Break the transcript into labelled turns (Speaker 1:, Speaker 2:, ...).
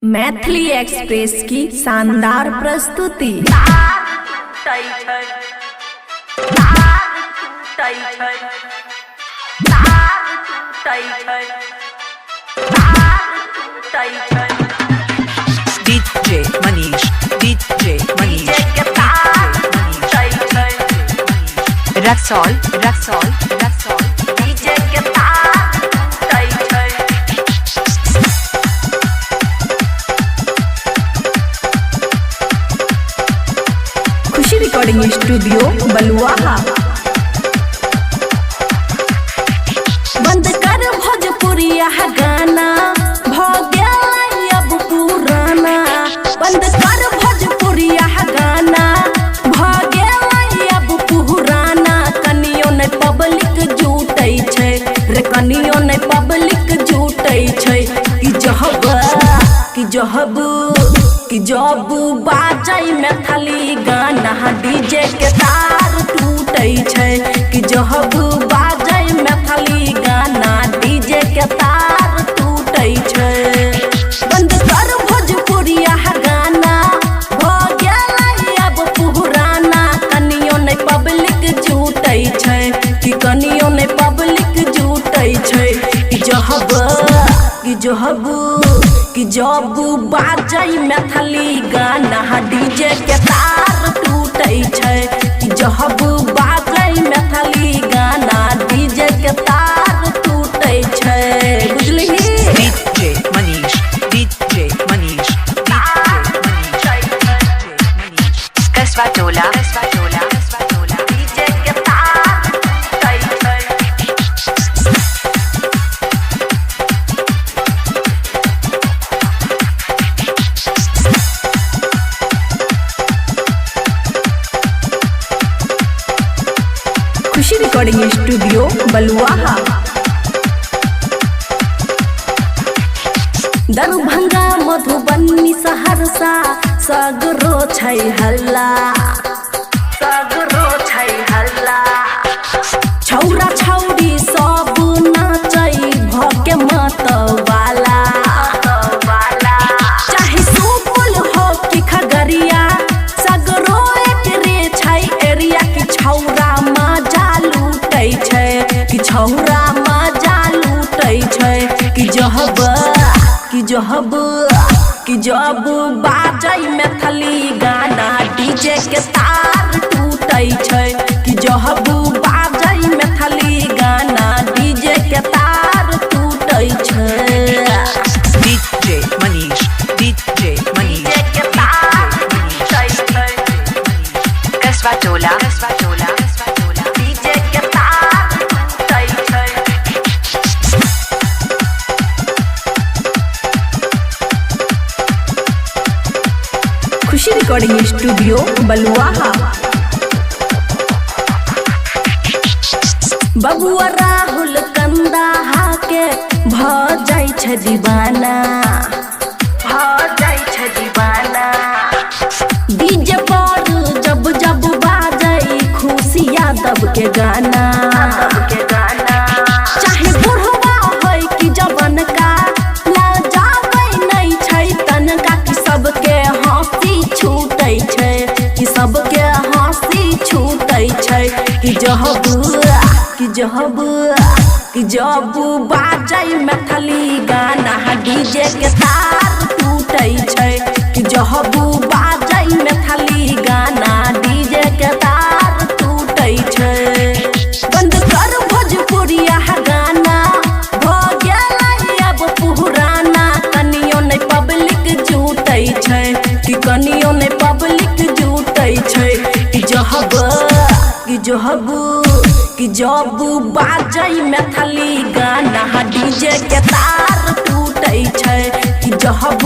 Speaker 1: Maithili express की शानदार प्रस्तुति।
Speaker 2: DJ Manish, DJ Manish, Raxaul, Raxaul, Raxaul.
Speaker 1: Khushi recording studio Baluaha. बंद कर भोजपुरिया गाना, भ गेलै अब पुराना। बंद कर भोजपुरिया गाना, भ गेलै अब पुराना। कनियो ने पब्लिक जुटै छै रे, कनियो ने पब्लिक जुटै छै। कि जहब, कि जहब, कि जब बाजै मैथिली गाना, डीजे के तार टूटै छै। कि जहब बाजै मैथिली गाना, डीजे के तार टूटै छै। बंद कर भोजपुरिया गाना, भ गेलै अब पुराना। कनियो ने पब्लिक जुटै छै, कि कनियो ने पब्लिक जुटै छै। कि जहब, कि जहब, कि जब बाजै मैथिली गाना, डीजे के तार टूटै छै। कि जहब बाजै मैथिली गाना, डीजे के तार टूटै छै। बुझलिही?
Speaker 2: DJ Manish, DJ Manish, DJ Manish. Kasba Tola, Kasba Tola, Kasba Tola.
Speaker 1: Khushi recording studio Baluaha. Darbhanga Madhubani Saharsa सगरो छै हल्ला, सगरो छै हल्ला। छौरा छौरी सब नाचै भके मतवाला। चाहे सुपौल हो कि खगड़िया, सगरो एकरे छै एरिया। कि छौरा मजा लूटै छै, कि छौरा मजा लूटै छै। कि जहब, कि जहब, कि जब बाजै मैथिली गाना, डीजे के तार टूटै छै। कि जहब बाजै मैथिली गाना, डीजे के तार टूटै छै।
Speaker 2: DJ Manish, DJ Manish, Kasba Tola, Kasba Tola, Kasba Tola.
Speaker 1: Khushi recording studio Baluaha. बबुआ राहुल कंदाहा के भ जाइ छै दीवाना, भ जाइ छै दीवाना। डीजे पर जब जब बाजै खुशी यादव के गाना, के गाना। चाहे बुढ़वा होय कि जवनका, लाजाबै नै छै तनका। कि सबके हंसी छूटै छै, कि सबके हंसी छूटै छै। कि जहब, कि जहब, कि जब बाजै मैथिली गाना, डीजे के तार टूटै छै। कि जहब बाजै मैथिली गाना, डीजे के तार टूटै छै। बंद कर भोजपुरिया गाना, भ गेलै अब पुराना। कनियो ने पब्लिक जुटै छै, कि कनियो ने पब्लिक जुटै छै। कि जहब, कि जहब, कि जब बाजै मैथिली गाना, डीजे के तार टूटै छै। कि जहब